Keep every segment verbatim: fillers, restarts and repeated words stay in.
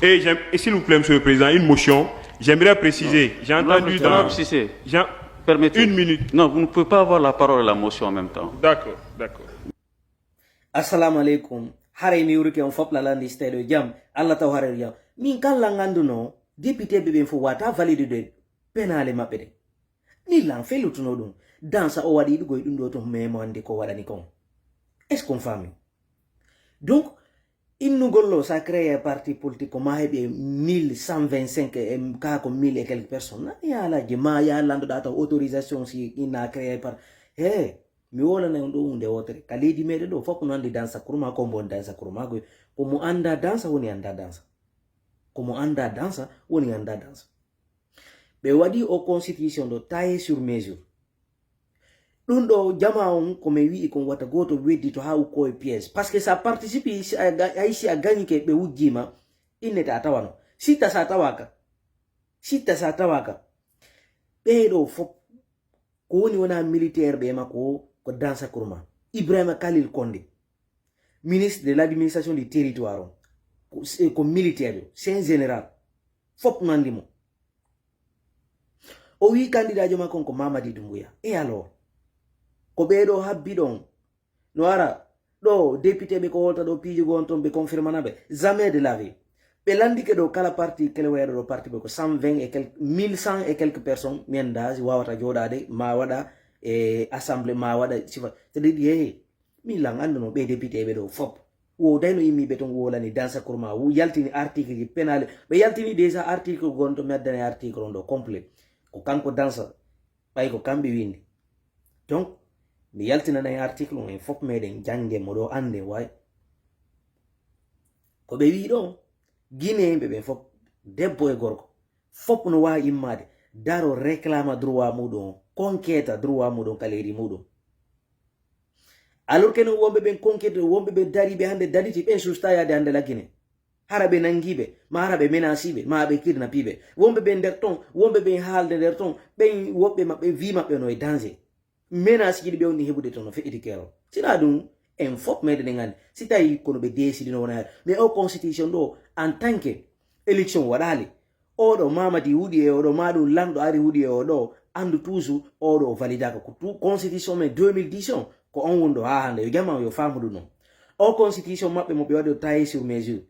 Et, j'aime- et s'il vous plaît, Monsieur le Président, une motion. J'aimerais préciser, j'ai entendu dans... Honorable Cissé, Jean- permettez. Une minute. Non, vous ne pouvez pas avoir la parole et la motion en même temps. D'accord, d'accord. Assalamu aleykum. Haray mi wurike on fop lalandi stayɗo jam. Allah taw haray jam. Min kala nganduno député ɓe ɓen fof wata valide de penale maɓɓe ɗe. Ni lan felutuno ɗum. Dansa o waɗi ɗugoy ɗum ɗo to memo andi ko waɗani kon. Est-ce qu'on famille? Donc, innugol lo sa créé parti politique ko ma heɓi mille cent vingt-cinq e ka ko mille et quelques personnes. Nani yalaji ma ya landoɗa taw autorisation si inna créé par he mi wolana on ɗo hunde wotere ka leydi meɗen ɗo fof no andi dansa kurma ko mbon dansa kurma ko ko mo anda dansa woni anda dansa. Ko mo anda dansa woni anda dansa. Ɓe waɗi o constitution ɗo taillé sur mesure. Ɗum ɗo jama on ko mi wi'i kon wata goto weddito ha ukko e piège parce que sa participe si a ga- ay si a gagnike ɓe wujjima innete a tawano sitta sa tawaka sitta sa tawaka ɓeɗo fop ko woni wona militaire ɓe makko ko dansa kurma ibrahima kalil konde ministre de l'administration du territoire on ko- ko militaire yo c'est un général fop nandi mo o wi candidat jo makko on ko mamadi dumbuya et alors ko ɓeɗo habbi ɗon no ara ɗo député ɓe ko wolta ɗo piijugo on toon ɓe confirmana ɓe jamais de la vie ɓe landike ɗo kala parti keleweɗo ɗo parti ɓe ko cent vingt et quelque mille cent et quelques personnes mi anda si wawata joɗade ma waɗa e assemblée ma waɗa sifa c'est-à-dire yehe min lan anduno ɓe député ɓe ɗo fop wodayno immiɓe toon wolani dansa kurma yaltini article ji penale ɓe yaltini déjà article gonto mi addani article on ɗo complet ko kanko dansa ɓay ko kamɓe windi donc mi yaltinanay article on en fof meɗen jannge mo ɗo annde way ko ɓe wi ɗo guinéyimɓe ɓen fof debbo e gorko fof no wawi immade daro réclama droit muɗum on conquête droit muɗum ka leydi muɗum alors que non wonɓe ɓen conquête wonɓe ɓe dariɓe hannde dariti ɓen susta yaade hannde la guinée hara ɓe nangiɓe ma hara ɓe menasiɓe ma ɓe kidnapiɓe wonɓe ɓe nder ton wonɓe ɓe haalde nder ton ɓen woɓɓe maɓɓe wi maɓɓe no e danger menace jiɗi ɓe woni heɓude ton no feƴƴiti keerol sina ɗum en fof meɗen en anndi si tawi kono ɓe desidino wona heen mais o constitution ɗo en tant que élection waɗaali oɗo mamadi huɗi e oɗo maɗum lanɗo ari huɗi e oɗo anndu toujours oɗo o validaka ko tout constitution men deux mille dix on ko on woni ɗo ha hannde yo jama o yo famudu noon o constitution maɓɓe mo ɓe waɗi o taillé sur mesure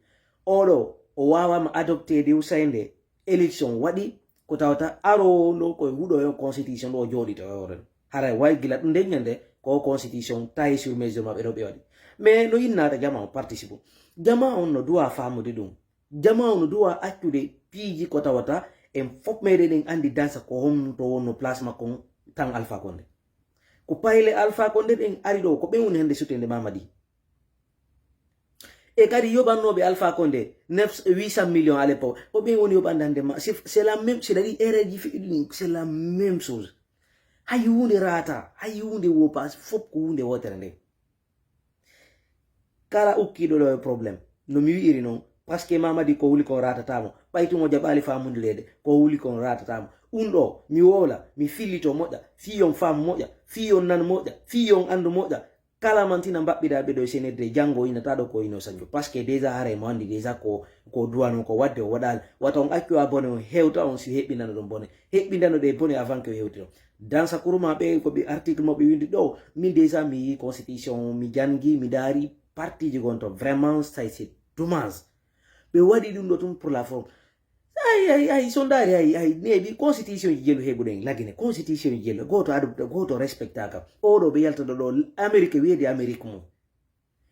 oɗo o wawama adopté de usay nde élection waɗi ko tawata arowo ndo koye huɗo e on constitution ɗo o jooɗi to oren haray way gila ɗum nde ñande ko o constitution taillé sur mesure maɓɓe ɗo ɓe waɗi mais no yinnata jama on participe jama on no duwa famude ɗum jama on no duwa accude piiji ko tawata en fof meɗen en andi dansa ko honto wonno place makko on tan alpha konde ko payle alpha konde ɗen ari ɗo ko ɓen woni hande sutende mamadi e kadi yoɓannoɓe alpha konde neuf huit cent millions à l'époque ko ɓen woni yoɓande hande ma c'est la même c'est la erreur ji fiɗɗi ɗum c'est la même chose hay hunde rata hay hunde wopa fof ko hunde wotere nde kala ukkiɗo ɗo e problème no mi wi'iri noon parce que mamadi ko wuli kon ratatamo ɓay tun o jaɓali famundirede ko wuli kon ratatamo ɗum ɗo mi wowla mi fillito moƴƴa fii on fam moƴƴa fii on nan moƴƴa fii on andu moƴƴa kala mantina mbaɓɓiɗa ɓe ɗo e senirde janngo o innata ɗo ko ino sañjo parce que déjà haray mo anndi déjà ko ko duwano ko waɗde o waɗali wata on accu a bone on hewta on si heɓɓinano ɗon bone heɓɓindano ɗe bone avant que o hewtino dansa kuruma ɓe ko ɓe article mo ɓe windi ɗo min déjà mi yi constitution mi janngi mi daari partiji gon to vraiment say c'est dommage ɓe waɗi ɗum ɗo tum pour la forme ay ay ay so ndaari ay ay neeɓi constitution ji jelu heɓuɗen lagine constitution ji jelu goto adopte goto respectaka oɗo ɓe yaltoɗo ɗo amérique weedi amérique mum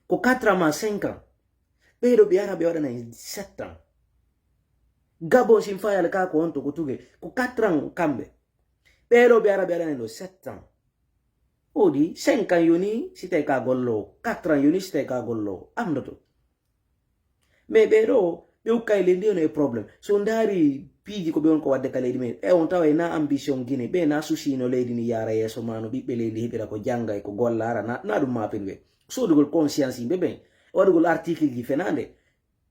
ko quatre ans ma cinq ans ɓeɗo ɓe ara ɓe waɗana en sept ans gabon sin fayal ka ko honto ko tuge ko quatre ans kamɓe ɓeɗo ɓe ara ɓe waɗana en ɗo sept ans odi cinq ans yoni si tawi ka gollowo quatre ans yoni si tawi ka gollowo amdoto mais ɓeɗo ɓe ukkay leydi on e problème so ndaari piiji ko ɓe on ko wadde ka leydi men e on tawa na ambition guine ɓe na susino leydi ni yara yeeso ma no ɓiɓɓe leydi heɓira ko jangga e ko golla ara na ɗum mapin ɓe sodugol conscience yimɓe ɓen waɗugol article ji fenande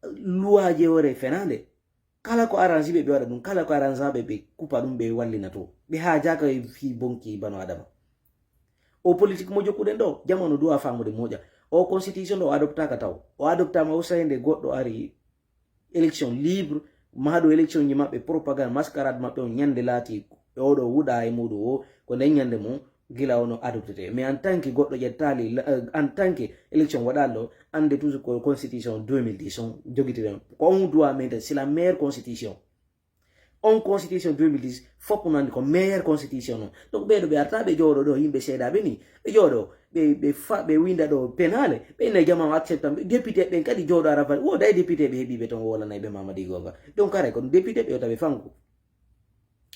luwaji e wore fenande kala ko arrange ɓe ɓe waɗa ɗum kala ko arrangeaɓe ɓe kupa ɗum ɓe wallina to ɓe hajaka e fi bonki bano adama o politique mo jokkuɗen ɗo jamanu duwa famude moƴa o constitution ɗo o adoptaka taw o adoptama usayde goɗɗo ari élection libre, mahaɗo élection ji maɓɓe, propagande, mascarade maɓɓe on ñande laati oɗo wuɗa e muɗum o, ko nden ñande mum gila ono adoptete. Mais en tant que goɗɗo ƴettaali, euh, en tant que élection waɗaali ɗo, annde toujours ko constitution deux mille dix on jogitiren. Ko on droit men, c'est la meilleure constitution. On constitution deux mille dix, fof no anndi ko meilleure constitution non. Donc ɓeeɗo ɓe arta ɓe jooɗo ɗo, yimɓe seeɗa ɓe ni, ɓe jooɗo, ɓe, ɓe fa-, ɓe winda ɗo penaale, ɓe inna jama o acceptan, ɓe député ɓen kadi jooɗo ara fal, woda e député ɓe heɓi ɓe ton wolana ɓe Mamadi Goga. Donc kare kon député ɓe o tawi fanku.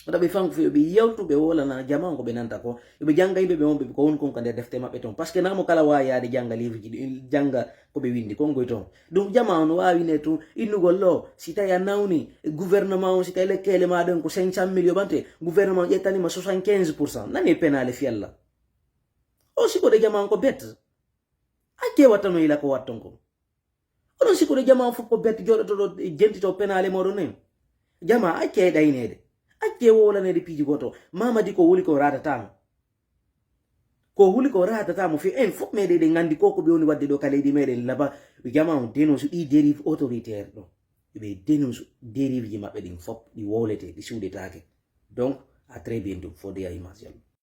O tawi fanku fi ɓe yewtu ɓe wolana jama on ko ɓe nanta ko, ɓe janga yimɓe ɓe on ɓe ko woni kon ka nder defte maɓɓe ton. Parce que namo kala waawi yaade janga livre ji ɗi, janga ko ɓe windi kon goy ton. Donc jama on waawi ne tun innugol ɗo, si tawi a nawni gouvernement on, si tawi lekkele ma ɗon ko cinq cent mille yoɓante, gouvernement ƴettanima soixante-quinze pour cent. Nani e penaale fiyalla. O siko de jama on ko bet. Acce wattano ila ko watton ko. Onon siko de jama on fof ko bet jooɗotoɗo jentito penaale moɗon en. Jama acce e ɗaynede. Acce wowlanede piiji goto. Mamadi ko wuli ko ratatama. Ko huli ko ratatamo fi en fof meɗen ɗen nganndi ko ko ɓe woni waɗde ɗo ka leydi meɗen laba. Jama on dénonce ɗi dérive autoritaire ɗo. Ɓe dénonce dérive ji maɓɓe ɗin fof ɗi wowlete, ɗi suuɗetake. Donc à très bientôt, fodde ya image yallu.